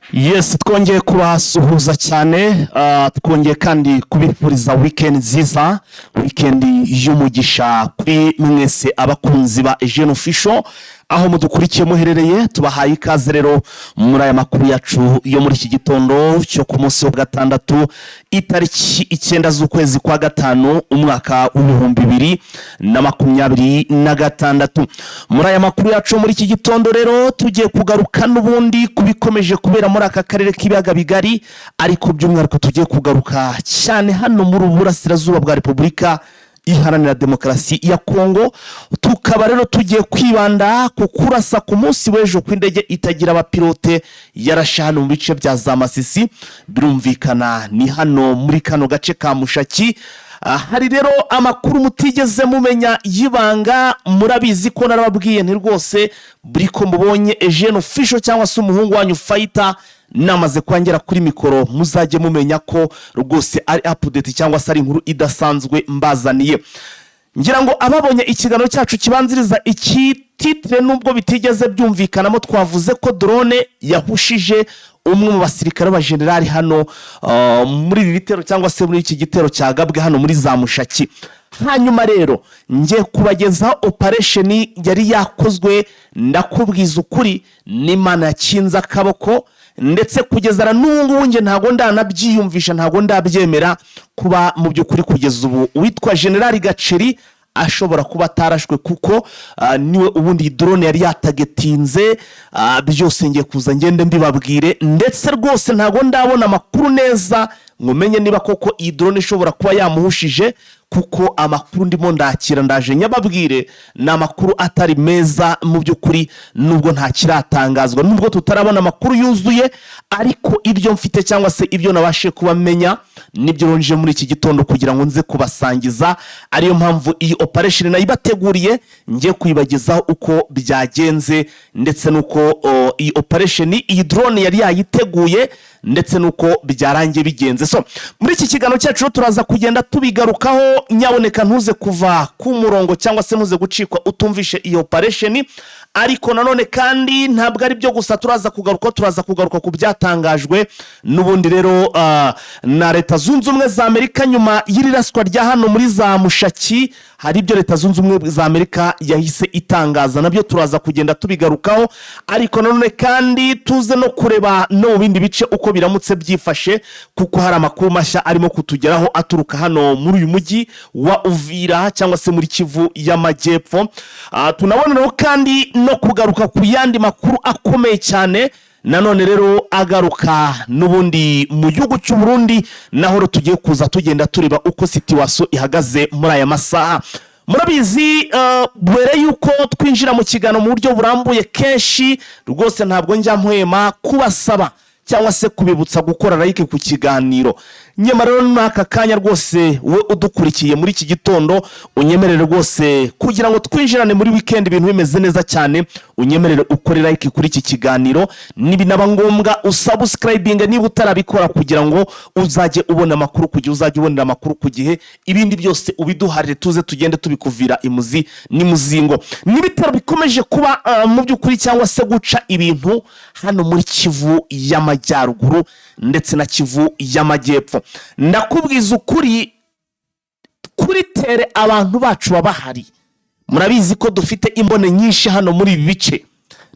Yes, twongeye kubasuhuza cyane, twongeye kandi kubifuriza weekend nziza, weekend y'umugisha kuri mwese abakunzi ba Eugene Official aho mudukurikiye muherereye. Tubahaye ikaze rero muri aya makuru yacu yo muri iki gitondo cyo ku munsi wa gatandatu, itariki 9 z'ukwezi kwa gatanu, umwaka w'2026. Muri aya makuru yacu muri iki gitondo rero tugiye kugaruka n'ubundi ku bikomeje kubera muri aka karere k'ibiyaga bigari, ariko by'umwihariko tugiye kugaruka cyane hano muri ubu burasirazuba bwa Repubulika Iharanira Demokarasi ya Kongo. Tukaba rero tugiye kwibanda ku kurasa ku munsi w'ejo kw'indege itagira abapilote yarashe hano mu bice bya za Masisi, birumvikana ni hano muri kano gace ka Mushaki. Hari rero amakuru mutigeze mumenya y'ibanga. Murabizi ko narababwiye nti rwose buri ko mubonye Eugene Official cyangwa se umuhungu wanyu Fighter namaze kwangera kuri mikoro, muzajye mumenya ko rwose ari update cyangwa se ari inkuru idasanzwe mbazaniye. Ngira ngo ababonye ikiganiro cyacu kibanziriza iki titre, nubwo bitigeze byumvikanamo, twavuze ko drone yahushije umwe mu basirikare ba generali hano muri ibi bitero cyangwa se muri iki gitero cyagabwe hano muri za Mushaki. Hanyuma rero ngiye kubagezaho operation yari yakozwe. Ndakubwiza ukuri, n'Imana yakinze akaboko, ndetse kugeza na n'ubu ngubu njye ntabwo ndanabyiyumvisha, ntabwo ndabyemera kuba mu by'ukuri kugeza ubu uwitwa Generali Gaceri ashobora kuba atarashwe, kuko niwe ubundi iyi drone yari yatagetinze. Byose ngiye kuza ngende mbibabwire, ndetse rwose ntabwo ndabona amakuru neza ngo menye niba koko iyi drone ishobora kuba yamuhushije, kuko amakuru ndimo ndakira, ndaje nyababwire, ni amakuru atari meza mu by'ukuri. Nubwo nta kiratangazwa, nubwo tutarabona amakuru yuzuye, ariko ibyo mfite cyangwa se ibyo nabashe kuba menya nibyo nje muri iki gitondo kugira ngo nze kubasangiza. Ariyo mpamvu iyi operation nayibateguriye, ngiye kuyibagezaho uko byagenze, ndetse n'uko iyi operation iyi drone yari yayiteguye, ndetse n'uko byarangiye bigenze. So muri iki kiganiro cyacu rero turaza kugenda tubigarukaho. Nyaboneka ntuze kuva ku murongo cyangwa se ntuze gucikwa utumvishe iyi operation. Ariko nanone kandi ntabwo ari byo gusa turaza kugaruka, turaza kugaruka ku byatangajwe n'ubundi rero na Leta Zunze Ubumwe za Amerika nyuma y'iri raswa rya hano muri za Mushaki. Hari ibyo Leta Zunze Ubumwe za Amerika yahise itangaza, nabyo turaza kugenda tubigarukaho. Ariko nanone kandi tuze no kureba no mu bindi bice uko biramutse byifashe, kuko hari amakuru mashya arimo kutugeraho aturuka hano muri uyu mujyi wa Uvira cyangwa se muri Kivu y'Amajyepfo. Tunabona rero kandi no kugaruka ku yandi makuru akomeye cyane nanone rero agaruka n'ubundi mu gihugu cy'u Burundi, naho rero tugiye kuza tugenda tureba uko situation ihagaze muri aya masaha. Murabizi, mbere yuko twinjira mu kiganiro mu buryo burambuye, kenshi rwose ntabwo njya mpwema kubasaba cyangwa se kubibutsa gukora like ku kiganiro. Nyamara rero n'aka kanya rwose, we udukurikiye muri iki gitondo, unyemerere rwose kugira ngo twinjirane muri weekend ibintu bimeze neza cyane, unyemerere ukore like kuri iki kiganiro, nibinaba ngombwa usubscribinga niba utarabikora, kugira ngo uzajye ubona amakuru ku gihe, uzajye ubonera amakuru ku gihe. Ibindi byose ubiduharire, tuze tugende tubikuvira imuzi n'imuzingo. N'ibitero bikomeje kuba mu by'ukuri cyangwa se guca ibintu hano muri Kivu y'Amajyaruguru ndetse na Kivu y'Amajyepfo, ndakubwiza ukuri, kuri terrain abantu bacu baba bahari. Murabizi ko dufite imbone nyinshi hano muri ibi bice,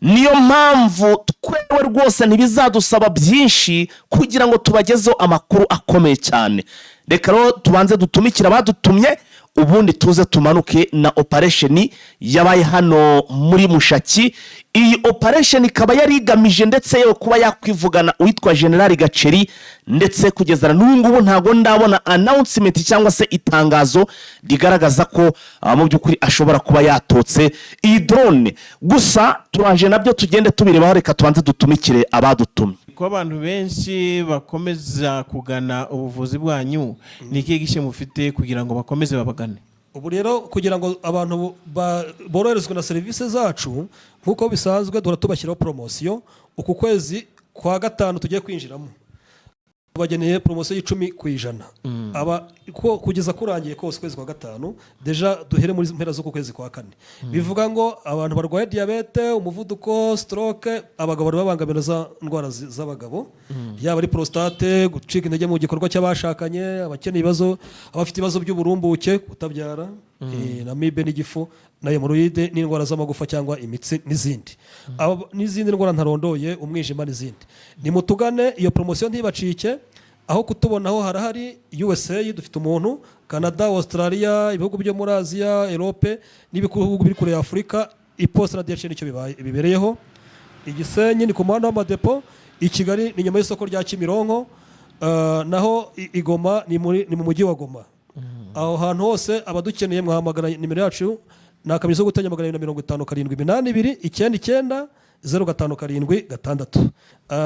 niyo mpamvu twewe rwose ntibizadusaba byinshi kugira ngo tubagezeho amakuru akomeye cyane. Reka rero tubanze dutumikire abadutumye, ubundi tuze tumanuke na operation yabaye hano muri Mushaki. Iyi operation ikaba yari igamije ndetse yewe kuba yakwivugana uwitwa Generali Gaceri, ndetse kugeza na n'ubu ngubu ntabwo ndabona announcement cyangwa se itangazo rigaragaza ko mu by'ukuri ashobora kuba yatotse iyi drone. Gusa turaje nabyo tugende tubirebaho. Reka tubanze dutumikire abadutumye. Ko abantu benshi bakomeza kugana ubuvuzi bwanyu, ni ikihe gishya mufite kugira ngo bakomeze babagane? Ubu rero kugira ngo abantu boroherezwe na serivisi zacu, nk'uko bisanzwe duhora tubashyiraho poromosiyo. Uku kwezi kwa gatanu tugiye kwinjiramo. Bageneye poromosiyo y'10%, aba ko kugeza kurangiye kose ukwezi kwa gatanu, déjà duhere muri mpera z'uku kwezi kwa kane. Bivuga ngo abantu barwaye diyabete, umuvuduko, stroke, abagabo bari babangamira za ndwara z'abagabo, yaba ari prostate, gucika intege mu gikorwa cy'abashakanye, abakeneye ibibazo, abafite ibibazo by'uburumbuke, kutabyara, n'amibe n'igifu na hémorroïdes n'indwara z'amagufa cyangwa imitsi n'izindi. N'izindi ndwara ntarondoye, umwijima n'izindi. Nimutugane, iyo poromosiyo ntibacike. Aho kutubonaho harahari: USA dufite umuntu, Canada, Australia, ibihugu byo muri Aziya, Europe n'ibihugu biri kure ya Afurika. Iposita na DHL nicyo bibereyeho. Igisenyi ni ku muhanda w'amadepo, i Kigali ni nyuma y'isoko rya Kimironko, naho i Goma ni mu mujyi wa Goma. Aho hantu hose abadukeneye mwahamagara nimero yacu ni *+57 258 99 0576.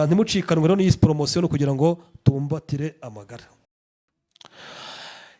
Ntimucikanwe rero n'iyi poromosiyo, ni ukugira ngo tumbatire amagara.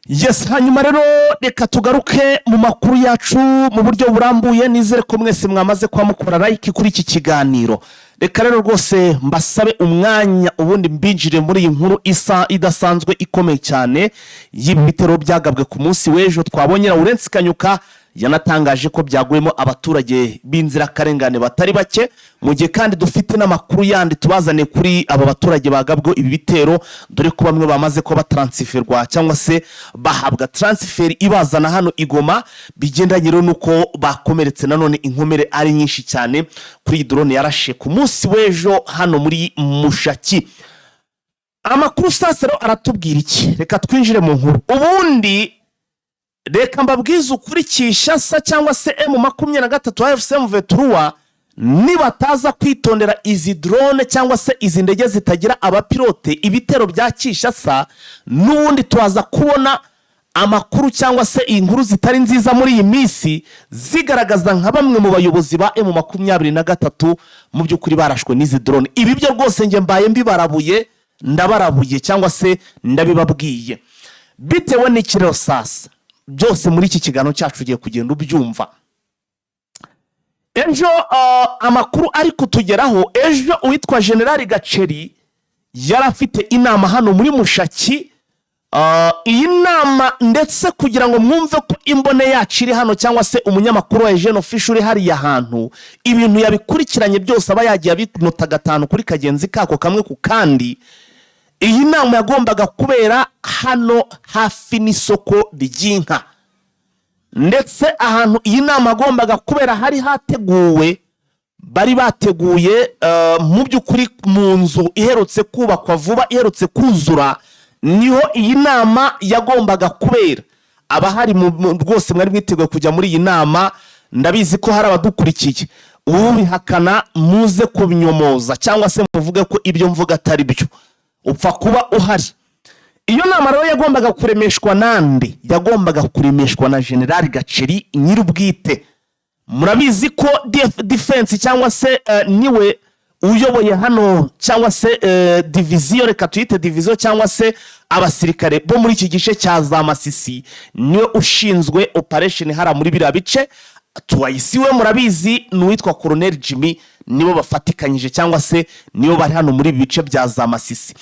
Yes, hanyuma rero reka tugaruke mu makuru yacu mu buryo burambuye. Nizere ko mwese mwamaze kuba mukora like kuri iki kiganiro. Reka rero rwose mbasabe umwanya, ubundi mbinjire muri iyi nkuru isa idasanzwe ikomeye cyane y'ibi bitero byagabwe ku munsi w'ejo. Twabonye Lawrence Kanyuka yanatangaje ko byaguyemo abaturage b'inzirakarengane batari bake, mu gihe kandi dufite n'amakuru yandi tubazaniye kuri aba baturage bagabwe ibi bitero, dore ko bamwe bamaze kuba bataransifirwa cyangwa se bahabwa transfert ibazana hano i Goma, bigendanye rero n'uko bakomeretse nanone inkomere ari nyinshi cyane kuri iyi drone yarashe ku munsi w'ejo hano muri Mushaki. Amakuru sasa rero aratubwira iki? Reka twinjire mu nkuru. Ubundi reka mbabwize ukuri, Kinshasa cyangwa se M23 AFC M23 nibataza kwitondera izi drone cyangwa se izi ndege zitagira abapilote, ibitero bya Kinshasa n'ubundi turaza kubona amakuru cyangwa se inkuru zitari nziza muri iyi minsi zigaragaza nka bamwe mu bayobozi ba M23 mu by'ukuri barashwe n'izi drone. Ibi byo rwose njye mbaye mbibarabuye, ndabarabuye cyangwa se ndabibabwiye. Bitewe n'ikirero sasa, byose muri iki kiganiro cyacu ugiye kugenda ubyumva. Ejo amakuru ari kutugeraho, ejo uwitwa Generali Gaceri yari afite inama hano muri Mushaki. Iyi nama, ndetse kugira ngo mwumve ko imbone yacu iri hano cyangwa se umunyamakuru wa Eugene Official uri hariya hantu, ibintu yabikurikiranye byose, aba yagiye abinota gatanu kuri kagenzi kako kamwe ku kandi. Iyi nama yagombaga kubera hano hafi n'isoko ry'inka, ndetse ahantu iyi nama yagombaga kubera hari hateguwe, bari bateguye mu by'ukuri mu nzu iherutse kubakwa vuba, iherutse kuzura, niho iyi nama yagombaga kubera. Abahari rwose mwari mwiteguye kujya muri iyi nama, ndabizi ko hari abadukurikiye. Ubihakana muze kubinyomoza cyangwa se muvuge ko ibyo mvuga atari byo, upfa kuba uhari. Iyo nama rero yagombaga kuremeshwa nande? Yagombaga kuremeshwa na Generali Gaceri nyir'ubwite. Murabizi ko defense cyangwa se niwe uyoboye hano cyangwa se diviziyo, reka tuyite diviziyo, cyangwa se abasirikare bo muri iki gice cya za Masisi, niwe ushinzwe operation hariya muri biriya bice. Tuwayisi we murabizi ni uwitwa Colonel Jimmy, nibo bafatikanyije cyangwa se nibo bari hano muri ibi bice bya za Masisi.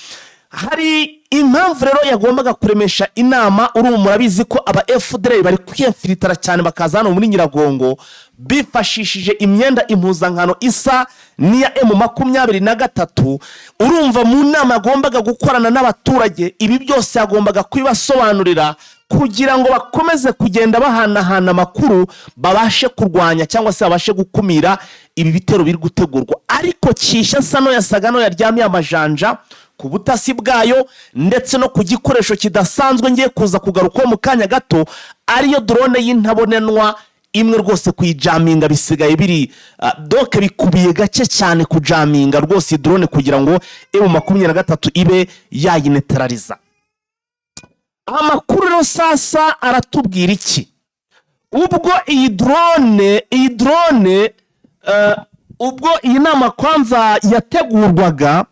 Hari impamvu rero yagombaga kuremesha inama. Ubu murabizi ko aba FDLR bari kwiyemfiritara cyane, bakaza hano muri Nyiragongo bifashishije imyenda impuzankano isa n'iya M23. Urumva mu nama yagombaga gukorana n'abaturage, ibi byose yagombaga kubibasobanurira kugira ngo bakomeze kugenda bahanahana amakuru, babashe kurwanya cyangwa se babashe gukumira ibi bitero biri gutegurwa. Ariko Kinshasa no yasaga no yaryamiye amajanja ku butasi bwayo, ndetse no ku gikoresho kidasanzwe ngiye kuza kugarukaho mu kanya gato, ariyo drone y'intabonenwa imwe. Rwose kuyijaminga bisigaye biri doke, bikubiye gake cyane kujaminga rwose iyi drone kugira ngo M23 ibe yayinetarariza. Amakuru rero sasa aratubwira iki? Ubwo iyi drone, ubwo iyi nama kwanza yategurwaga,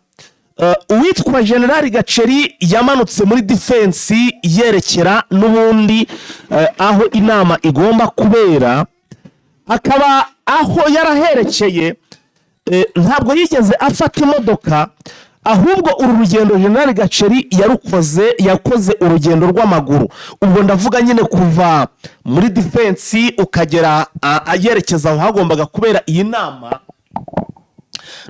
uwitwa Generali Gaceri yamanutse muri defense yerekera n'ubundi aho inama igomba kubera. Akaba aho yaraherekeye, ntabwo yigeze afata imodoka, Ahubwo uru rugendo General Gaceri yarukoze, yakoze urugendo rw'amaguru. Ubwo ndavuga nyine kuva muri defense ukagera yerekeza aho hagombaga kubera iyi nama.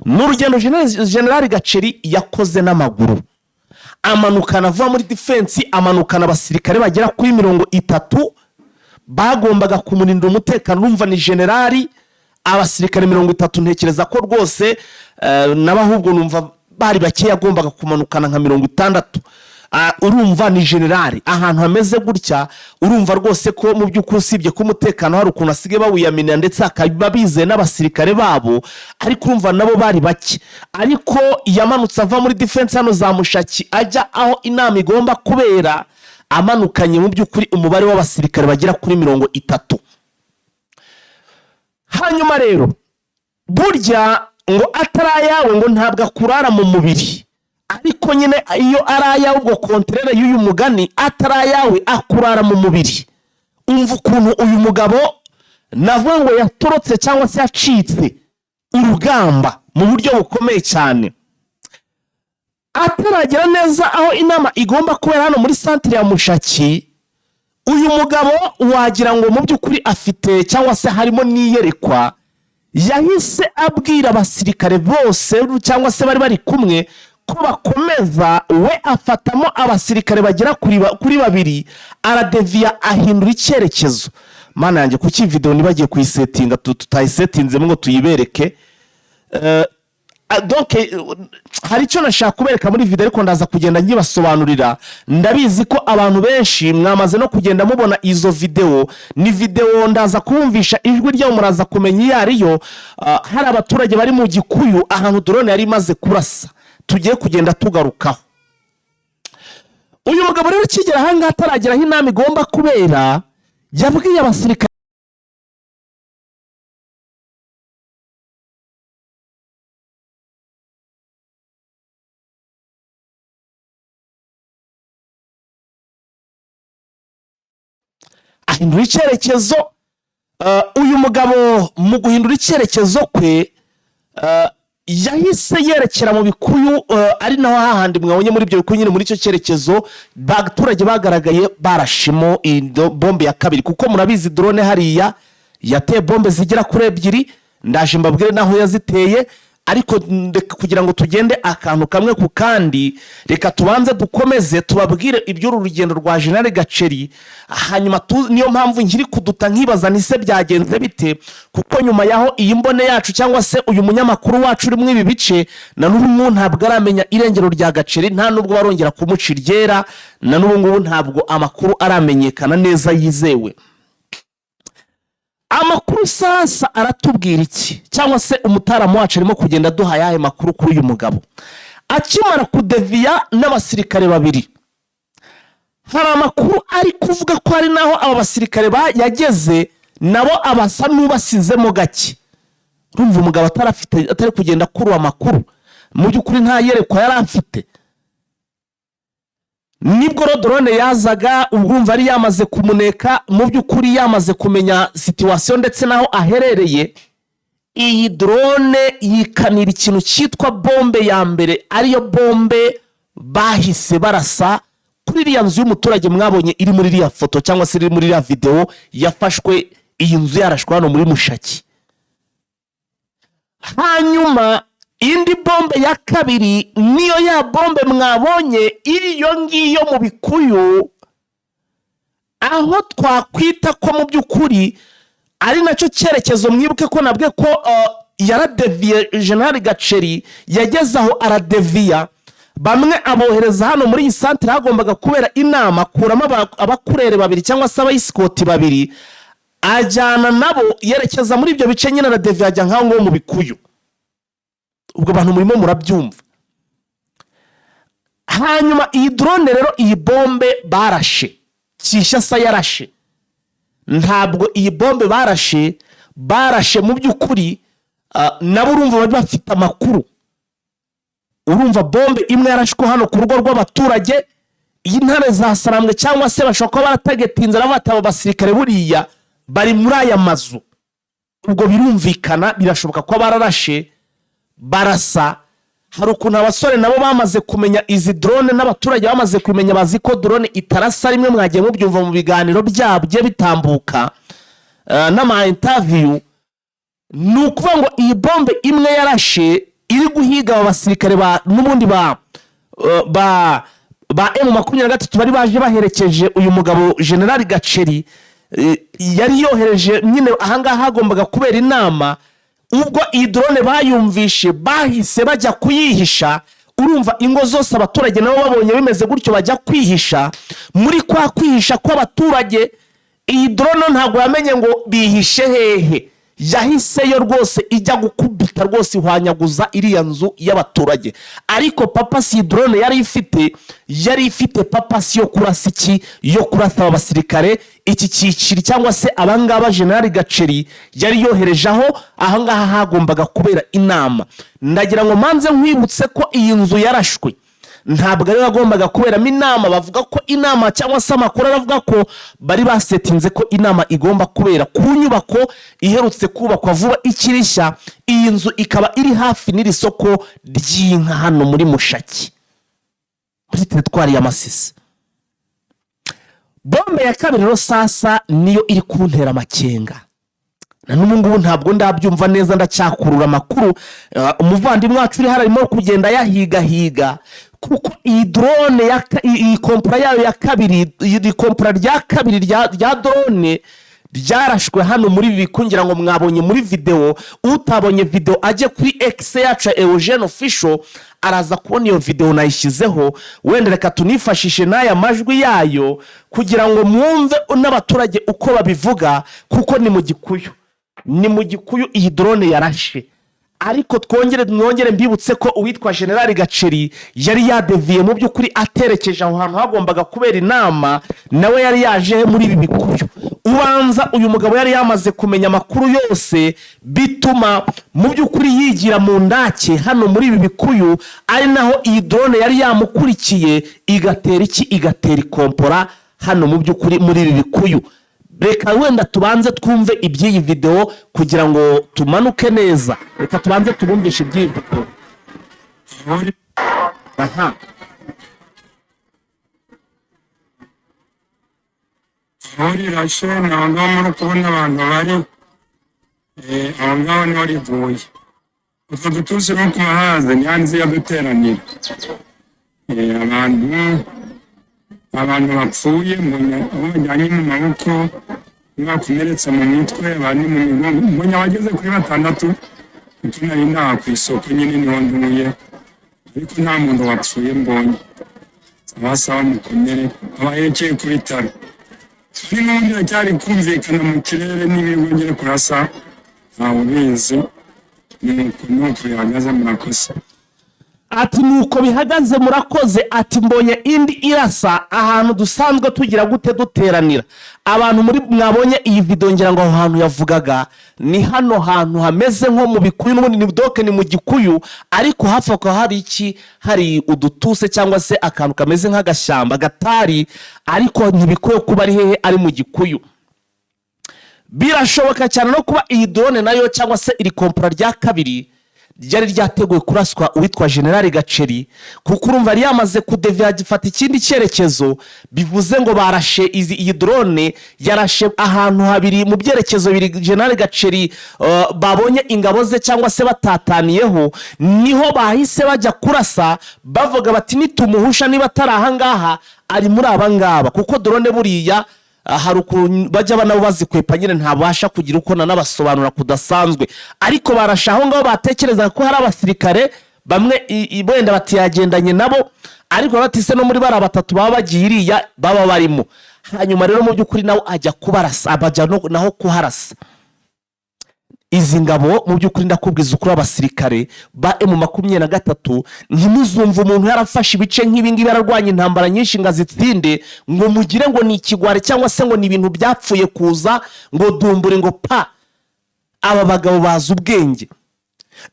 Ni urugendo General Gaceri yakoze n'amaguru, amanukana ava muri defense, amanukana abasirikare bagera kuri 30 bagombaga kumurindira umutekano. Urumva ni generali, abasirikare 30, ntekereza ko rwose nabo ahubwo numva bari bakeya, yagombaga kumanukana nka 60. Urumva ni generali ahantu hameze gutya. Urumva rwose ko mu by'ukuri, usibye ko umutekano hari ukuntu asigaye bawiyaminira, ndetse akaba bizeye n'abasirikare babo, ariko urumva nabo bari bake. Ariko yamanutse ava muri defense hano za Mushaki, ajya aho inama igomba kubera, amanukanye mu by'ukuri umubare w'abasirikare bagera kuri 30. Hanyuma rero burya ngo atari ayawe ngo ntabwo akurara mu mubiri, ariko nyine iyo ari ayawe, ubwo contraire y'uyu mugani, atari ayawe akurara mu mubiri. Umva ukuntu uyu mugabo navuga ngo yatorotse cyangwa se yacitse urugamba mu buryo bukomeye cyane. Ataragera neza aho inama igomba kubera hano muri santire ya Mushaki, uyu mugabo wagira ngo mu by'ukuri afite cyangwa se harimo n'iyerekwa, yahise abwira abasirikare bose cyangwa se bari bari kumwe ko bakomeza, we afatamo abasirikare bagera kuri babiri, aradeviya, ahindura icyerekezo. Mana yanjye, kuki videwo ntibagiye kuyisetinga, tutayisetinzemo ngo tuyibereke? Donc hari icyo nashaka kubereka muri video, ariko ndaza kugenda nyibasobanurira. Ndabizi ko abantu benshi mwamaze no kugenda mubona izo video. Ni video ndaza kubumvisha ijwi ryayo, muraza kumenya iyo ariyo. Hari abaturage bari mu Gikuyu ahantu drone yari imaze kurasa, tugiye kugenda tugarukaho. Uyu mugabo rero ukigera ahangaha, ataragera aho inama igomba kubera, yabwiye abasirikare ahindura icyerekezo. Uyu mugabo mu guhindura icyerekezo kwe, yahise yerekera mu Bikuyu, ari naho hahandi mwabonye muri ibyo bikuyu nyine, muri icyo cyerekezo abaturage bagaragaye barashimo bombe ya kabiri, kuko murabizi drone hariya yateye bombe zigera kuri ebyiri. Ndaje mbabwire n'aho yaziteye, ariko reka kugira ngo tugende akantu kamwe ku kandi, reka tubanze dukomeze tubabwire iby'uru rugendo rwa General Gaceri. Hanyuma niyo mpamvu nkiri kuduta nkibaza nise byagenze bite, kuko nyuma y'aho iyi mbone yacu cyangwa se uyu munyamakuru wacu uri muri ibi bice, na n'ubu ngubu ntabwo aramenya irengero rya Gaceri, nta nubwo barongera kumuca iryera, na n'ubu ngubu ntabwo amakuru aramenyekana neza yizewe. Amakuru sasa aratubwira iki, cyangwa se umutaramu wacu arimo kugenda aduha ayahe makuru kuri uyu mugabo akimara kudeviya n'abasirikare babiri? Hari amakuru ari kuvuga ko hari n'aho aba basirikare yageze nabo abasa n'ubasizemo gake. Urumva umugabo atarafite, atari kugenda akurura amakuru, mu by'ukuri nta yerekwa yari afite. Nibwo rero drone yazaga, urumva yari yamaze kumuneka, mu by'ukuri yamaze kumenya situation ndetse n'aho aherereye. Iyi drone yikanira ikintu cyitwa bombe ya mbere, ariyo bombe bahise barasa kuri iriya nzu y'umuturage mwabonye iri muri iriya foto cyangwa se iri muri iriya videwo yafashwe, iyi nzu yarashwe hano muri Mushaki. Hanyuma indi bombe ya kabiri niyo ya bombe mwabonye iri iyo ngiyo mu Bikuyu, aho twakwita ko mu by'ukuri ari nacyo cyerekezo. Mwibuke ko nabwe ko yaradeviye, General Gaceri yageze aho aradeviya, bamwe abohereza hano muri iyi santire hagombaga kubera inama, akuramo abakurere babiri cyangwa se abayisikoti babiri, ajyana nabo yerekeza muri ibyo bice nyine, aradeviya ajya nk'aho ngaho mu Bikuyu. Ubwo abantu murimo murabyumva. Hanyuma iyi drone rero, iyi bombe barashe Kinshasa yarashe, ntabwo iyi bombe barashe mu by'ukuri, nabo urumva bari bafite amakuru. Urumva bombe imwe yarashwe hano ku rugo rw'abaturage, iyi ntare za Sarambwe cyangwa se bashobora kuba baratagetinze nabo bataba abasirikare buriya bari muri aya mazu. Ubwo birumvikana, birashoboka ko bararashe barasa. Hari ukuntu abasore nabo bamaze kumenya izi drone, n'abaturage bamaze kumenya, bazi ko drone itarasa rimwe. Mwagiye mubyumva mu biganiro byabo bigiye bitambuka n'ama interview. Ni ukuvuga ngo iyi bombe imwe yarashe iri guhiga aba basirikare ba n'ubundi ba M23 bari baje baherekeje uyu mugabo General Gaceri, yari yohereje nyine ahangaha hagombaga kubera inama. Ubwo iyi drone bayumvishe, bahise bajya kuyihisha. Urumva ingo zose, abaturage nabo babonye bimeze gutyo bajya kwihisha. Muri kwa kwihisha kw'abaturage, iyi drone ntabwo yamenye ngo bihishe hehe, yahiseyo rwose ijya gukubita rwose, ihwanyaguza iriya nzu y'abaturage. Ariko purpose iyi drone yari ifite, yari ifite purpose yo kurasa iki? Yo kurasa aba basirikare, iki cyiciro cyangwa se abangaba General Gaceri yari yohereje aho ahangaha hagombaga kubera inama. Ndagira ngo manze nkwibutse ko iyi nzu yarashwe ntabwo ariyo yagombaga kuberamo inama. Bavuga ko inama, cyangwa se amakuru aravuga ko bari basetinze ko inama igomba kubera ku nyubako iherutse kubakwa vuba ikiri nshya. Iyi nzu ikaba iri hafi n'iri soko ry'inka hano muri Mushaki, muri teritwari ya Masisi. Bombe ya kabiri rero sasa niyo iri kuntera amakenga. Na n'ubu ngubu ntabwo ndabyumva neza, ndacyakurura amakuru. Umuvandimwe wacu uri hano arimo kugenda yahigahiga, kuko iyi drone iyi kompura yayo ya kabiri, iri kompura rya kabiri rya drone ryarashwe hano muri ibi bikungira ngo mwabonye muri videwo. Utabonye videwo ajye kuri X yacu ya Eugene Official, araza kubona iyo videwo nayishyizeho. Wenda reka tunifashishe n'aya majwi yayo kugira ngo mwumve n'abaturage uko babivuga, kuko ni mu Gikuyu, ni mu Gikuyu iyi drone yarashe. Ariko twongere mwongere mbibutse ko uwitwa General Gaceri yari yadeviye mu by'ukuri, aterekeje aho hantu hagombaga kubera inama. Nawe yari yaje muri ibi bikuyu. Ubanza uyu mugabo yari yamaze kumenya amakuru yose, bituma mu by'ukuri yigira mu ndake hano muri ibi bikuyu, ari naho iyi drone yari yamukurikiye igatera iki? Igatera ikompora hano mu by'ukuri muri ibi bikuyu. Reka wenda tubanze twumve iby'iyi videwo kugira ngo tumanuke neza. Reka tubanze tubumvishe iby'iyi videwo. Aha. Aho rirashe ni aho ngaho muri kubona abantu bari, aho ngaho niho rivuye. Utwo dutusi no kubahaza ni hanze yaduteranira. Abantu bapfuye mbonye abo bajyanye mu maboko, bamwe bakomeretse mu mitwe, abandi mu migongo. Mbonye abageze kuri batandatu, kuko nari ndaha ku isoko nyine niho nduye, ariko nta muntu wapfuye mbonye. Sawa sawa, mukomere, abahekeye ku bitaro. N'ubundi biracyari kumvikana mu kirere, n'ibiri kurasa ntawe ubizi. Nuko bihagaze, murakoze. Ati nuko bihagaze, murakoze. Ati mbonye indi irasa ahantu dusanzwe tugira gute? Duteranira. Abantu muri mwabonye iyi video, ngira ngo aho hantu yavugaga ni hano hantu hameze nko mu Bikuyu. N'ubundi ni doke, ni mu Gikuyu, ariko hafi aho hari iki? Hari udutuse cyangwa se akantu kameze nk'agashyamba gatari, ariko ntibikwiye kuba ari hehe? Ari mu Gikuyu. Birashoboka cyane no kuba iyi drone nayo, cyangwa se iri kompora rya kabiri, ryari ryateguwe kuraswa uwitwa General Gaceri, kuko urumva yari yamaze kudeviya agifata ikindi cyerekezo. Bivuze ngo barashe izi, iyi drone yarashe ahantu habiri mu byerekezo bibiri. General Gaceri babonye ingabo ze cyangwa se batataniyeho, niho bahise bajya kurasa, bavuga bati nitumuhusha, niba atari ahangaha ari muri aba ngaba, kuko drone buriya hari ukuntu bajya nabo bazikwepa nyine, ntabasha kugira uko nanabasobanura kudasanzwe. Ariko barashe aho ngaho batekerezaga ko hari abasirikare bamwe, wenda batiyagendanye nabo, ariko batise no muri bariya batatu baba bagiye iriya baba barimo. Hanyuma rero mu by'ukuri nawe ajya kubarasa, bajya naho kuharasa izi ngabo. Mu by'ukuri ndakubwiza ukuri, abasirikare ba M23, ntimuzumve umuntu yarafashe ibice nk'ibi ngibi, yararwanya intambara nyinshi ngo azitsinde, ngo mugire ngo ni ikigwari cyangwa se ngo ni ibintu byapfuye kuza ngo dumbure ngo pa. Aba bagabo bazi ubwenge.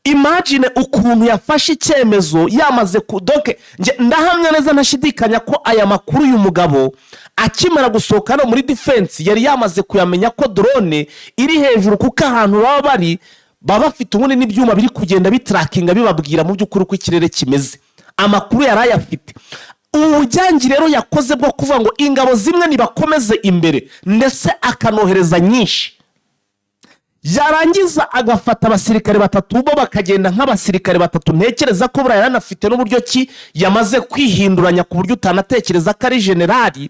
Imagine ukuntu yafashe icyemezo yamaze ku doke. Njye ndahamya neza ntashidikanya ko aya makuru uyu mugabo akimara gusohoka hano muri defense yari yamaze kuyamenya ko drone iri hejuru, kuko ahantu baba bari Baba bafite ubundi n'ibyuma biri kugenda bitrackinga, bibabwira mu by'ukuri uko ikirere kimeze. Amakuru yari ayafite. Ubujyangi rero yakoze bwo kuvuga ngo ingabo zimwe nibakomeze imbere, ndetse akanohereza nyinshi, yarangiza agafata abasirikare batatu, bo bakagenda nk'abasirikare batatu. Ntekereza ko buriya yaranafite n'uburyo ki yamaze kwihinduranya ku buryo utanatekereza ko ari generali.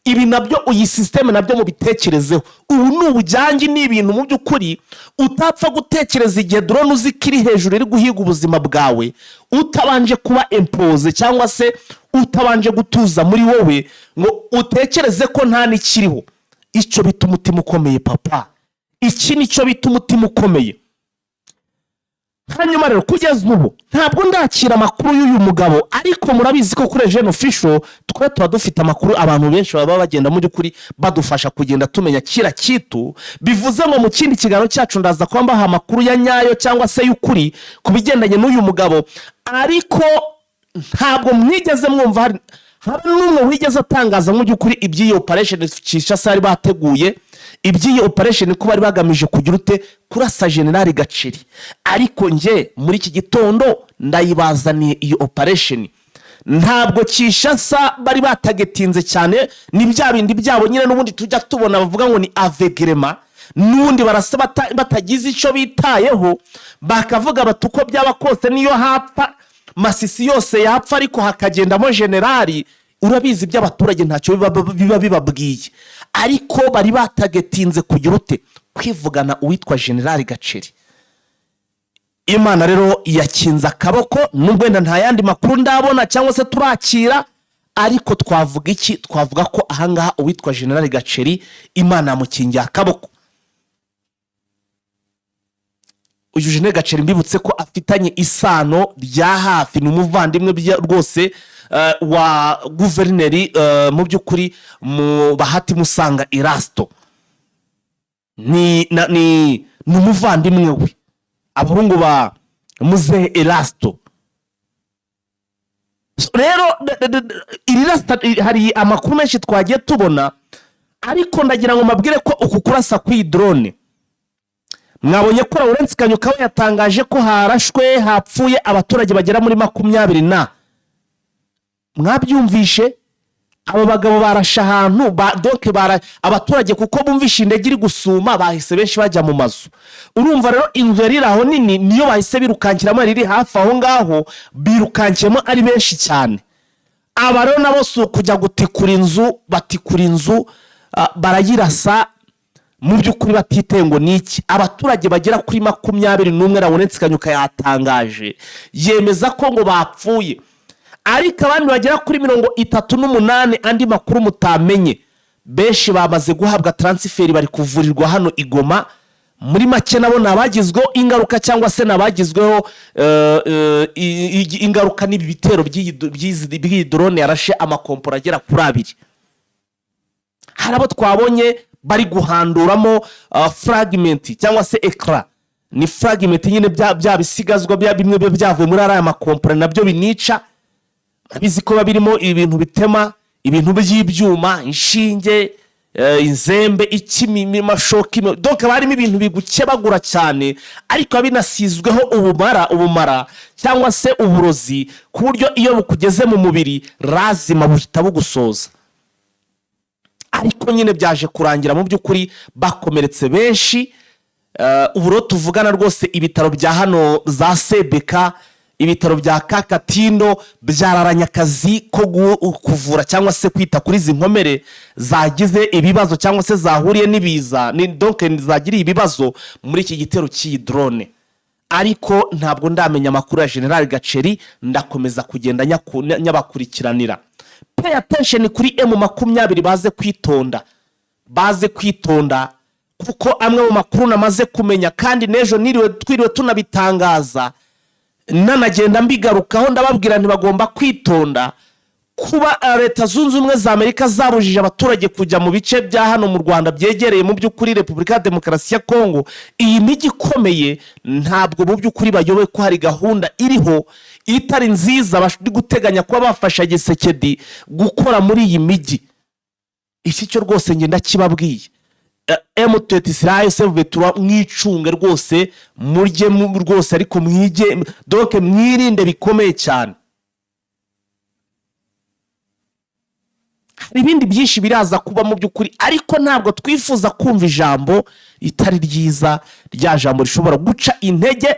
Ibi nabyo, iyi système nabyo mubitekerezeho. Ubu ni ubujyangi, ni ibintu mu by'ukuri utapfa gutekereza igihe drone uzi ko iri hejuru, iri guhiga ubuzima bwawe, utabanje kuba empoze cyangwa se utabanje gutuza muri wowe ngo utekereze ko nta n'ikiriho. Icyo bita umutima ukomeye, papa, iki nicyo bita umutima ukomeye. Hanyuma rero, kugeza ubu ntabwo ndakira amakuru y'uyu mugabo, ariko murabizi ko kuri Eugene Official twe tuba dufite amakuru. Abantu benshi baba bagenda mu by'ukuri badufasha kugenda tumenya kira kitu. Bivuze ngo mu kindi kiganiro cyacu ndaza kuba mbaha amakuru ya nyayo cyangwa se y'ukuri ku bigendanye n'uyu mugabo. Ariko ntabwo mwigeze mwumva hari n'umwe wigeze atangaza mu by'ukuri iby'iyi operation Kinshasa bari bateguye, iby'iyi operation ko bari bagamije kugira ute, kurasa Generali Gaceri. Ariko njye muri iki gitondo ndayibazaniye iyi operation. Ntabwo Kinshasa bari batargetinze cyane, ni bya bindi byabo nyine n'ubundi tujya tubona bavuga ngo ni aveuglément. N'ubundi barasa batagize icyo bitayeho, bakavuga bati uko byaba kose, niyo hapfa Masisi yose yapfa, ariko hakagendamo generali. Urabizi, iby'abaturage ntacyo biba bibabwiye. Ariko bari batargetinze kugira ute, kwivugana uwitwa Generali Gaceri. Imana rero yakinze akaboko, nubwo wenda nta yandi makuru ndabona cyangwa se turakira. Ariko twavuga iki? Twavuga ko ahangaha uwitwa Generali Gaceri Imana yamukingiye akaboko. Uyu Generali Gaceri, mbibutse ko afitanye isano rya hafi, ni umuvandimwe rwose wa guverineri mu by'ukuri mu Bahati Musanga Erasto. Ni umuvandimwe we, abahungu ba muzehe Erasto. So, rero iri rasta, hari amakuru menshi twagiye tubona, ariko ndagira ngo mbabwire ko uku kurasa kw'iyi drone, mwabonye ko Lawrence Kanyuka we yatangaje ko harashwe, hapfuye abaturage bagera muri 20 na, mwabyumvishe. Abo bagabo barashe ahantu donc abaturage, kuko bumvishe indege iri gusuma, bahise benshi bajya mu mazu. Urumva rero, inzu yari iri aho nini niyo bahise birukankiramo, yari iri hafi aho ngaho, birukankiyemo ari benshi cyane. Aba rero nabo si ukujya gutikura inzu, batikura inzu, barayirasa mu by'ukuri batiteye ngo ni iki. Abaturage bagera kuri 21 Lawrence Kanyuka yatangaje, yemeza ko ngo bapfuye, ariko abandi bagera kuri 38, andi makuru mutamenye, benshi bamaze guhabwa transfert, bari kuvurirwa hano i Goma. Muri make, nabo ni abagizweho ingaruka cyangwa se ni abagizweho ingaruka n'ibi bitero by'iyi drone yarashe amakompora agera kuri abiri. Hari abo twabonye bari guhanduramo fragment cyangwa se éclat, ni fragment nyine, bya bisigazwa bya bimwe biba byavuye muri ariya makompora, nabyo binica. Murabizi ko biba birimo ibintu bitema, ibintu by'ibyuma, inshinge, inzembe, iki, amashoka, donc haba harimo ibintu bigukebagura cyane, ariko biba binasizweho ubumara cyangwa se uburozi, ku buryo iyo bukugeze mu mubiri razima buhita bugusoza. Ariko nyine byaje kurangira mu by'ukuri bakomeretse benshi. Ubu rero tuvugana rwose, ibitaro bya hano za Sebeka, ibitaro bya Kakatindo byararanye akazi ko kuvura cyangwa se kwita kuri izi nkomere zagize ibibazo cyangwa se zahuriye n'ibiza, ni donc zagiriye ibibazo muri iki gitero cy'iyi drone. Ariko ntabwo ndamenya amakuru ya General Gaceri, ndakomeza kugenda nyabakurikiranira. Pay attention kuri M20, baze kwitonda, baze kwitonda, kuko amwe mu makuru namaze kumenya, kandi n'ejo niriwe twiriwe tunabitangaza, nanagenda mbigarukaho, ndababwira ntibagomba kwitonda kuba Leta Zunze Ubumwe za Amerika zabujije abaturage kujya mu bice bya hano mu Rwanda byegereye mu by'ukuri Repubulika ya Demokarasi ya Kongo, iyi mijyi ikomeye. Ntabwo mu by'ukuri bayoboye ko hari gahunda iriho itari nziza bari guteganya kuba bafasha Gisekedi gukora muri iyi mijyi. Iki cyo rwose ngenda kibabwiye. M23 AFC/M23, mwicunge rwose, murye rwose, ariko mwige, donc mwirinde bikomeye cyane. Hari ibindi byinshi biraza kuba mu by'ukuri, ariko ntabwo twifuza kumva ijambo ritari ryiza, rya jambo rishobora guca intege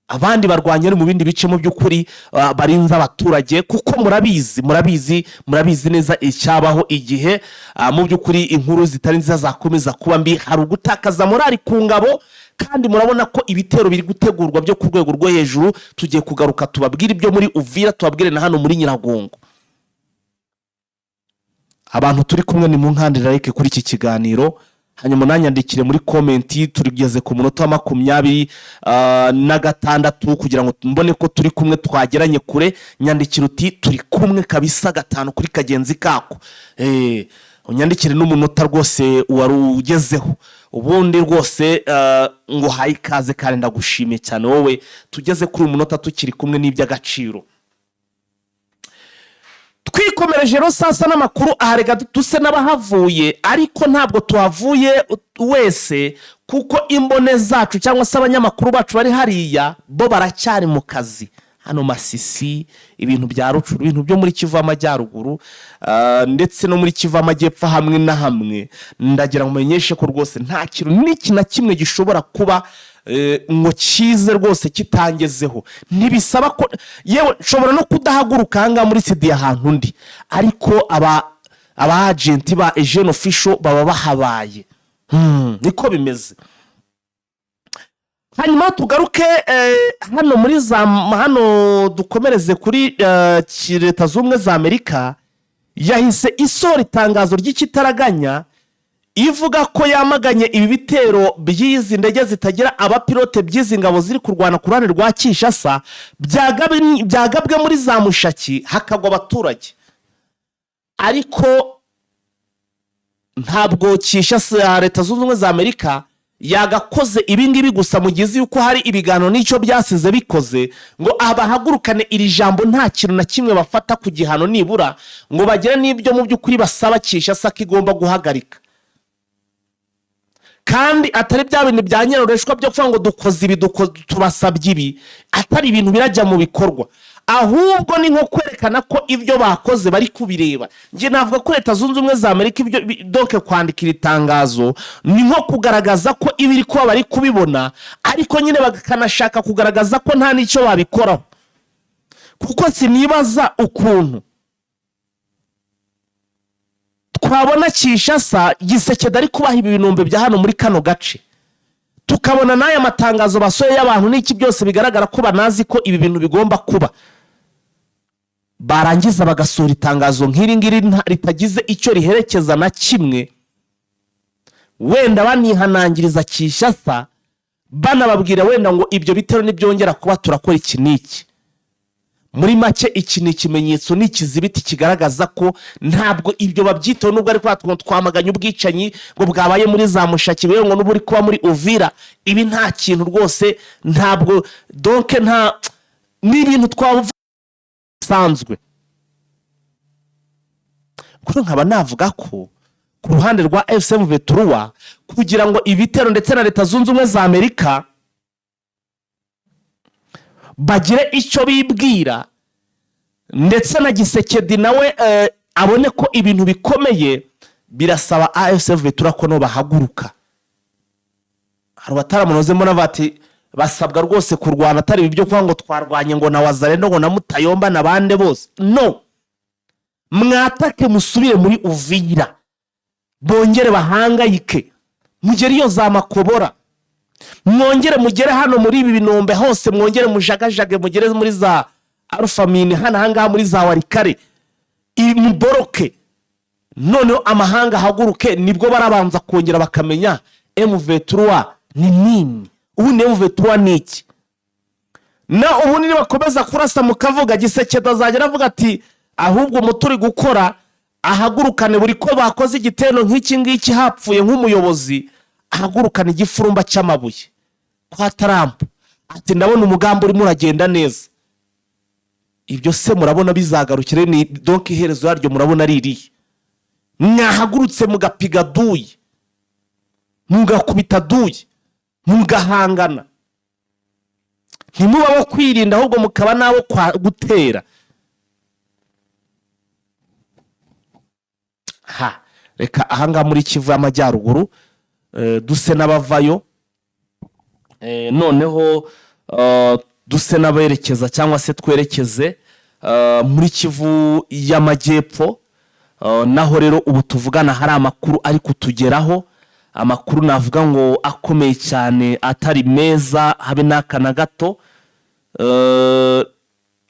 abandi barwanya ari mu bindi bice mu by'ukuri, barinze abaturage, kuko murabizi, murabizi, murabizi neza icyabaho igihe mu by'ukuri inkuru zitari nziza zakomeza kuba mbi. Hari ugutakaza morali ku ngabo, kandi murabona ko ibitero biri gutegurwa byo ku rwego rwo hejuru. Tugiye kugaruka tubabwire ibyo muri Uvira, tubabwire na hano muri Nyiragongo. Abantu turi kumwe, ni mu nkandira like kuri iki kiganiro, hanyuma unanyandikire muri comment. Turigeze ku munota wa 26, kugira ngo mbone ko turi kumwe, twageranye kure. Nyandikira uti: "Turi kumwe kabisa, gatanu kuri kagenzi kako." Unyandikire n'umunota rwose wari ugezeho. Ubundi rwose ngo haye ikaze, kandi ndagushimiye cyane wowe tugeze kuri uyu munota tukiri kumwe n'iby'agaciro. Twikomereje rero sasa n'amakuru aha. Reka duse n'abahavuye, ariko ntabwo tuhavuye wese, kuko imbone zacu cyangwa se abanyamakuru bacu bari hariya bo baracyari mu kazi. Hano Masisi, ibintu bya Rutshuru, ibintu byo muri Kivu y'Amajyaruguru, ndetse no muri Kivu y'Amajyepfo hamwe na hamwe, ndagira ngo mumenyeshe ko rwose nta kintu n'iki na kimwe gishobora kuba ngo kize rwose kitangezeho. Ntibisaba ko, yewe nshobora no kudahaguruka ahangaha muri studio ahantu undi, ariko aba agent ba Eugene Official baba bahabaye. Niko bimeze. Hanyuma tugaruke hano muri za hano, dukomereze kuri Leta Zunze Ubumwe za Amerika. Yahise isohora itangazo ry'ikitaraganya ivuga ko yamaganye ibi bitero by'izi ndege zitagira abapilote by'izi ngabo ziri kurwana ku ruhande rwa Kinshasa, byagabwe muri za Mushaki hakagwa abaturage. Ariko ntabwo Kinshasa, Leta Zunze Ubumwe za Amerika yagakoze ibi ngibi gusa mu gihe izi yuko hari ibiganiro n'icyo byasize bikoze, ngo abahagurukane iri jambo, nta kintu na kimwe bafata ku gihano, nibura ngo bagire n'ibyo mu by'ukuri basaba Kinshasa ko igomba guhagarika, kandi atari bya bintu bya nyirarureshwa byo kuvuga ngo dukoze ibi, tubasabye ibi, atari ibintu birajya mu bikorwa, ahubwo ni nko kwerekana ko ibyo bakoze bari kubireba. Njye navuga ko Leta Zunze Ubumwe za Amerika ibyo donc kwandika iri tangazo ni nko kugaragaza ko ibiri kuba bari kubibona, ariko nyine bakanashaka kugaragaza ko nta n'icyo babikoraho, kuko sinibaza ukuntu twabona Kinshasa, Tshisekedi ari kubaha ibi binombe bya hano muri kano gace, tukabona n'aya matangazo basohoye y'abantu n'iki, byose bigaragara ko banazi ko ibi bintu bigomba kuba, barangiza bagasohora itangazo nk'iri ngiri ritagize icyo riherekeza na kimwe, wenda banihanangiriza Kinshasa, banababwira wenda ngo ibyo bitero nibyongera kuba turakora iki n'iki. Muri make, iki ni ikimenyetso, ni ikizibiti kigaragaza ko ntabwo ibyo babyitaho, nubwo ariko twamaganye ubwicanyi ngo bwabaye muri za Mushaki, ngo n'ubu kuba muri Uvira. Ibi nta kintu rwose, ntabwo, donc nta ni ibintu twavuga bisanzwe. Kuri nkaba navuga ko ku ruhande rwa AFC M23, kugira ngo ibitero ndetse na Leta Zunze Ubumwe za Amerika bagire icyo bibwira, ndetse na Tshisekedi nawe abone ko ibintu bikomeye, birasaba AFC M23 ko no bahaguruka. Hari abataramunozemo bati basabwa rwose kurwana, atari ibi byo kuvuga ngo twarwanye ngo na Wazalendo, ngo na Mutayomba na bande bose. No mwatake, musubire muri Uvira, bongere bahangayike, mugere iyo za Makobora, mwongere mugere hano muri ibi binombe hose, mwongere mujagajage, mugere muri za Alufamini hano ahangaha muri za Walikale, muboroke, noneho amahanga ahaguruke. Nibwo barabanza kongera bakamenya M23 ni nini. Ubundi M23 ni iki? Na ubundi nibakomeza kurasa mukavuga, Tshisekedi azajya aravuga ati ahubwo umuti uri gukora, ahagurukane buri ko bakoze igitero nk'iki ngiki hapfuye nk'umuyobozi, ahagurukane igifurumba cy'amabuye kwa Trump, ati ndabona umugambi urimo uragenda neza. Ibyo se murabona bizagarukire? Ni donc iherezo yaryo murabona ari irihe? Mwahagurutse mugapiga duyi, mugakubita duyi, mugahangana, ntimuba abo kwirinda, ahubwo mukaba n'abo gutera. Ha, reka ahangaha muri Kivu y'Amajyaruguru duse n'abavayo, noneho duse n'aberekeza cyangwa se twerekeze muri Kivu y'Amajyepfo. Naho rero ubu tuvugana hari amakuru ari kutugeraho, amakuru navuga ngo akomeye cyane, atari meza habe n'aka na gato.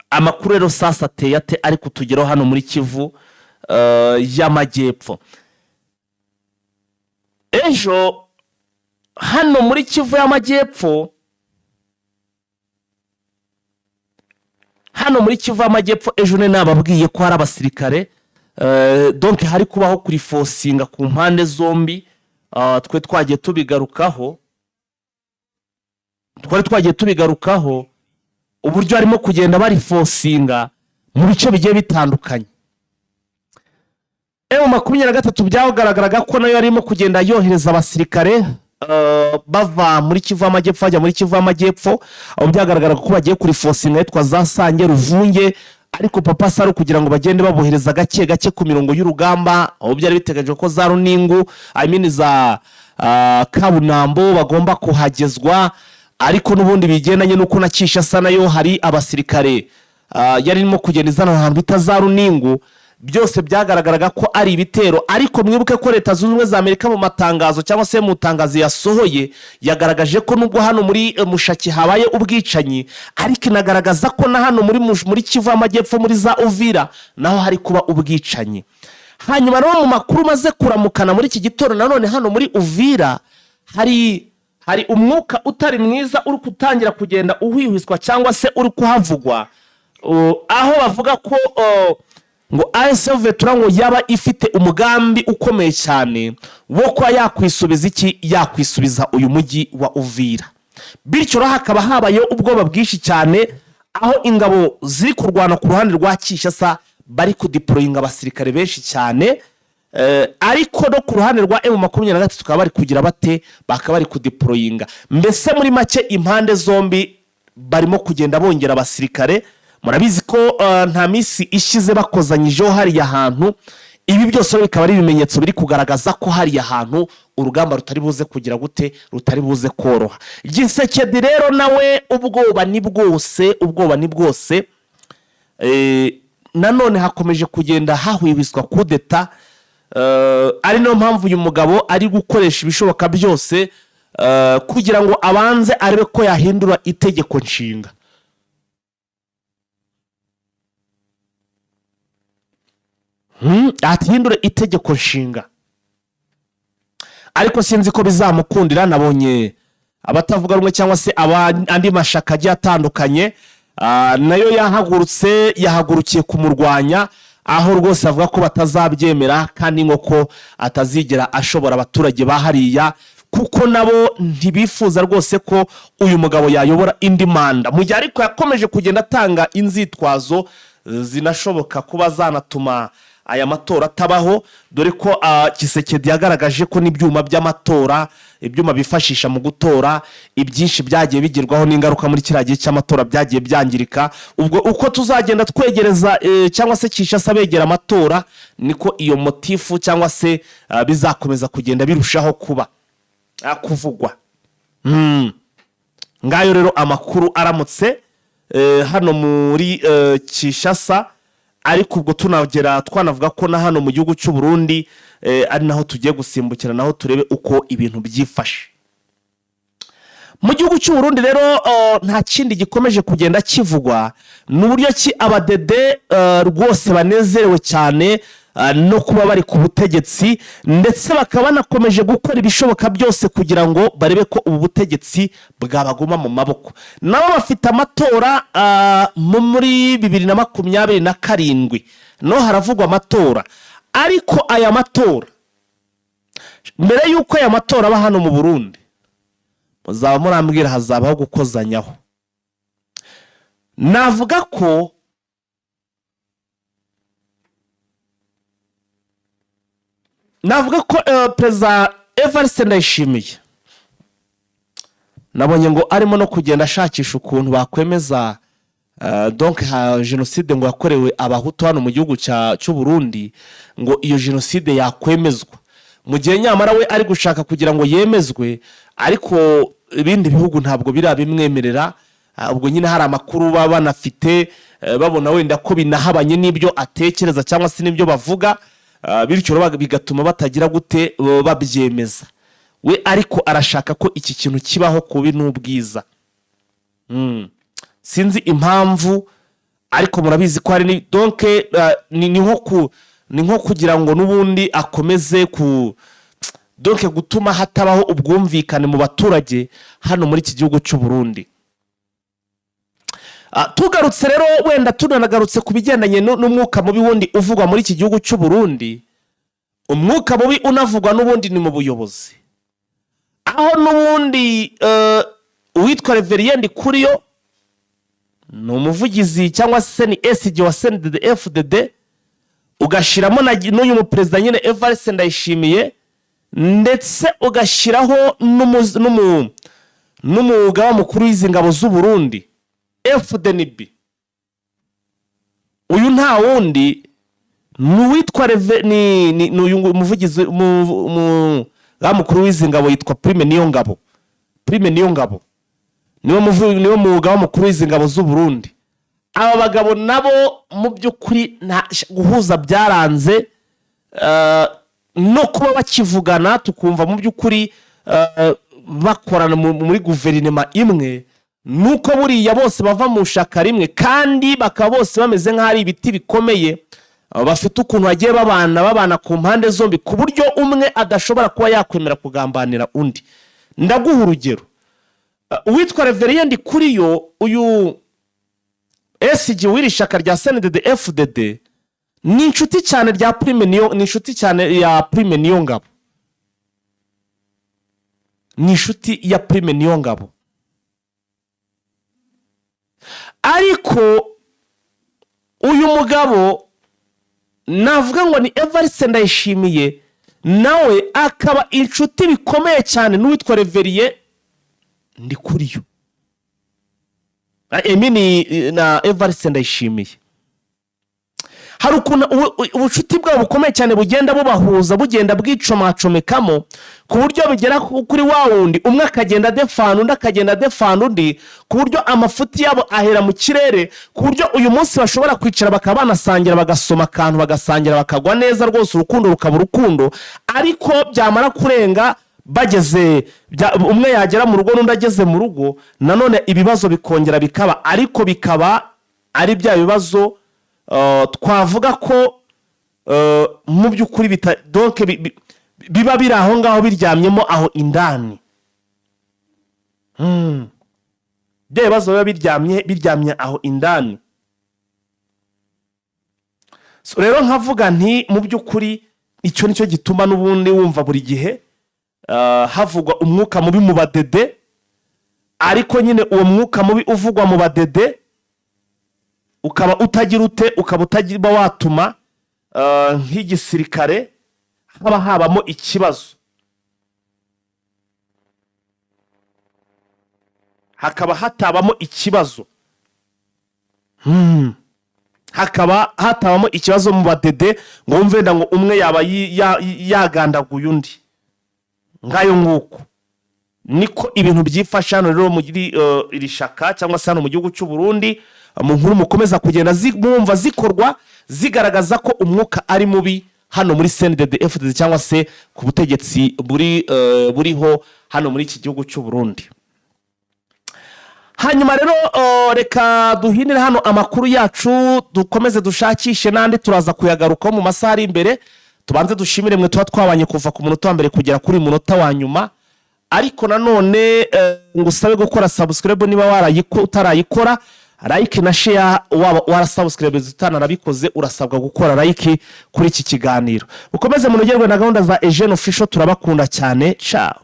Amakuru rero sasa ateye ate ari kutugeraho hano muri Kivu y'Amajyepfo? Ejo hano muri Kivu y'Amajyepfo, hano muri Kivu y'Amajyepfo ejo ne nababwiye ko hari abasirikare, donc hari kubaho kurifosinga ku mpande zombi. Twe twagiye tubigarukaho, twari twagiye tubigarukaho uburyo harimo kugenda barifosinga mu bice bigiye bitandukanye. M23 byagaragaraga ko nayo yarimo kugenda yohereza abasirikare, bava muri Kivu y'Amajyepfo bajya muri Kivu y'Amajyepfo, aho byagaragaraga ko bagiye kurifosinga ahitwa za Sange, Ruvunge, ariko papa saro kugira ngo bagende babohereza gake gake ku mirongo y'urugamba, aho byari biteganyijwe ko za Runingu, I mean za Kabunambo bagomba kuhagezwa. Ariko n'ubundi bigendanye n'uko na Kinshasa nayo hari abasirikare yari irimo kugenda izana ahantu bita za Runingu, byose byagaragaraga ko ari ibitero. Ariko mwibuke ko Leta Zunze Ubumwe za Amerika mu matangazo cyangwa se mu itangazo yasohoye yagaragaje ko nubwo hano muri Mushaki habaye ubwicanyi, ariko inagaragaza ko na hano muri Kivu y'Amajyepfo, muri za Uvira, naho hari kuba ubwicanyi. Hanyuma rero mu makuru maze kuramukana muri iki gitondo, nanone hano muri Uvira hari umwuka utari mwiza uri gutangira kugenda uhwihwiswa cyangwa se uri kuhavugwa, aho bavuga ko ngo AFC M23 ngo yaba ifite umugambi ukomeye cyane wo kuba yakwisubiza iki, yakwisubiza uyu mujyi wa Uvira. Bityo rero hakaba habayeho ubwoba bwinshi cyane, aho ingabo ziri kurwana ku ruhande rwa Kinshasa bari kudeployinga abasirikare benshi cyane, ariko no ku ruhande rwa M23 bakaba bari kugira bate, bakaba bari kudeployinga. Mbese muri make impande zombi barimo kugenda bongera abasirikare. Murabizi ko nta minsi ishize bakozanyijeho hariya hantu. Ibi byose bikaba ari ibimenyetso biri kugaragaza ko hariya hantu urugamba rutari buze kugira gute, rutari buze koroha. Gisekedi rero nawe ubwoba ni bwose, ubwoba ni bwose. Nanone hakomeje kugenda hahwihwiswa kudeta, ari nayo mpamvu uyu mugabo ari gukoresha ibishoboka byose, kugira ngo abanze arebe ko yahindura itegeko nshinga. Ahindure itegeko nshinga, ariko sinzi ko bizamukundira. Nabonye abatavuga rumwe cyangwa se andi mashaka agiye atandukanye, nayo yahagurutse, yahagurukiye kumurwanya, aho rwose avuga ko batazabyemera kandi nk'uko atazigera ashobora abaturage ba hariya, kuko nabo ntibifuza rwose ko uyu mugabo yayobora indi manda, mu gihe ariko yakomeje kugenda atanga inzitwazo zinashoboka kuba zanatuma aya matora atabaho, dore ko Tshisekedi yagaragaje ko n'ibyuma by'amatora, ibyuma bifashisha mu gutora, ibyinshi byagiye bigirwaho n'ingaruka muri kiriya gihe cy'amatora, byagiye byangirika. Ubwo uko tuzagenda twegereza, cyangwa se Kinshasa begera amatora, niko iyo motif cyangwa se bizakomeza kugenda birushaho kuba kuvugwa. Ngayo rero amakuru aramutse hano muri Kinshasa. Ariko ubwo tunagera twanavuga ko na hano mu gihugu cy'u Burundi, ari naho tugiye gusimbukira, naho turebe uko ibintu byifashe mu gihugu cy'u Burundi. Rero nta kindi gikomeje kugenda kivugwa, ni uburyo ki abadede rwose banezerewe cyane no kuba bari ku butegetsi, ndetse bakaba banakomeje gukora ibishoboka byose kugira ngo barebe ko ubu butegetsi bwabaguma mu maboko. Nabo bafite amatora muri 2027, no haravugwa amatora. Ariko aya matora, mbere y'uko aya matora aba hano mu Burundi, muzaba murambwira, hazabaho gukozanyaho. Navuga ko Navuga ko Perezida Evariste Ndayishimiye nabonye ngo arimo no kugenda ashakisha ukuntu bakwemeza donc ha jenoside ngo yakorewe Abahutu hano mu gihugu cy'u Burundi, ngo iyo jenoside yakwemezwa, mu gihe nyamara we ari gushaka kugira ngo yemezwe, ariko ibindi bihugu ntabwo birabimwemerera. Ubwo nyine hari amakuru baba banafite, babona wenda ko binahabanye n'ibyo atekereza cyangwa se n'ibyo bavuga, bityo rero bigatuma batagira gute babyemeza. We ariko arashaka ko iki kintu kibaho kubi n'ubwiza. Sinzi impamvu, ariko murabizi ko hari ni donc ni nko kugira ngo n'ubundi akomeze ku donc gutuma hatabaho ubwumvikane mu baturage hano muri iki gihugu cy'u Burundi. Tugarutse rero, wenda tunanagarutse ku bigendanye n'umwuka mubi wundi uvugwa muri iki gihugu cy'u Burundi, umwuka mubi unavugwa n'ubundi ni mu buyobozi, aho n'ubundi uwitwa Révérien Ndikuriyo ni umuvugizi cyangwa se ni SG wa CNDD FDD, ugashyiramo n'uyu muperezida nyine Evariste Ndayishimiye, ndetse ugashyiraho n'umugaba mukuru w'izi ngabo z'u Burundi FDNB. Uyu nta wundi ni uwitwa Reve ni uyu umuvugizi, umugaba mukuru w'izi ngabo yitwa Prime Niyongabo. Prime Niyongabo niwe mugaba mukuru w'izi ngabo z'u Burundi. Aba bagabo nabo mu by'ukuri nta guhuza byaranze, no kuba bakivugana tukumva mu by'ukuri bakorana muri guverinoma imwe, nuko buriya bose bava mu shaka rimwe, kandi bakaba bose bameze nk'aho ari ibiti bikomeye, bafite ukuntu bagiye babana ku mpande zombi, ku buryo umwe adashobora kuba yakwemera kugambanira undi. Ndaguha urugero. Uwitwa Révérien Ndikuriyo, uyu SG w'iri shyaka rya CNDD FDD, ni inshuti cyane rya Prime niyo ni inshuti cyane ya Prime Niyongabo, ni inshuti ya Prime Niyongabo. Ariko uyu mugabo navuga ngo ni Evariste Ndayishimiye, nawe akaba inshuti bikomeye cyane n'uwitwa Révérien Ndikuriyo, Emini na Evariste Ndayishimiye. Hari ukuntu ubucuti bwabo bukomeye cyane bugenda bubahuza, bugenda bwicomacomekamo, ku buryo bigera kuri wa wundi umwe akagenda adefana undi, akagenda adefana undi, ku buryo amafuti yabo ahera mu kirere, ku buryo uyu munsi bashobora kwicara bakaba banasangira, bagasoma akantu, bagasangira, bakagwa neza rwose, urukundo rukaba urukundo. Ariko byamara kurenga bageze umwe yagera mu rugo n'undi ageze mu rugo, nanone ibibazo bikongera bikaba, ariko bikaba ari bya bibazo twavuga ko mu by'ukuri donc biba biri aho ngaho biryamyemo aho indani. Bya bibazo biba biryamye aho indani. So, rero nkavuga nti mu by'ukuri icyo nicyo gituma n'ubundi wumva buri gihe havugwa umwuka mubi mu badede. Ariko nyine uwo mwuka mubi uvugwa mu badede ukaba utagira ute, ukaba utagira watuma nk'igisirikare haba habamo ikibazo, hakaba hatabamo ikibazo, hakaba hatabamo ikibazo mu badede ngo wumve wenda ngo umwe yaba yagandaguye undi. Ngayo nguko niko ibintu byifashe hano rero muri iri shaka cyangwa se hano mu gihugu cy'u Burundi, mu nkuru mukomeza kugenda mwumva zikorwa zigaragaza ko umwuka ari mubi hano muri CNDD FDD cyangwa se ku butegetsi buriho hano muri iki gihugu cy'u Burundi. Hanyuma rero reka duhinire hano amakuru yacu, dukomeze dushakishe n'andi, turaza kuyagarukaho mu masaha ari imbere. Tubanze dushimire mwe tuba twabanye kuva ku munota wa mbere kugera kuri uyu munota wa nyuma. Ariko nanone ngusabe gukora subscribe niba utarayikora, like na share. Waba warasubscribe utanarabikoze, urasabwa gukora like kuri iki kiganiro. Mukomeze munogerwe na gahunda za Eugene Official. Turabakunda cyane, ciao.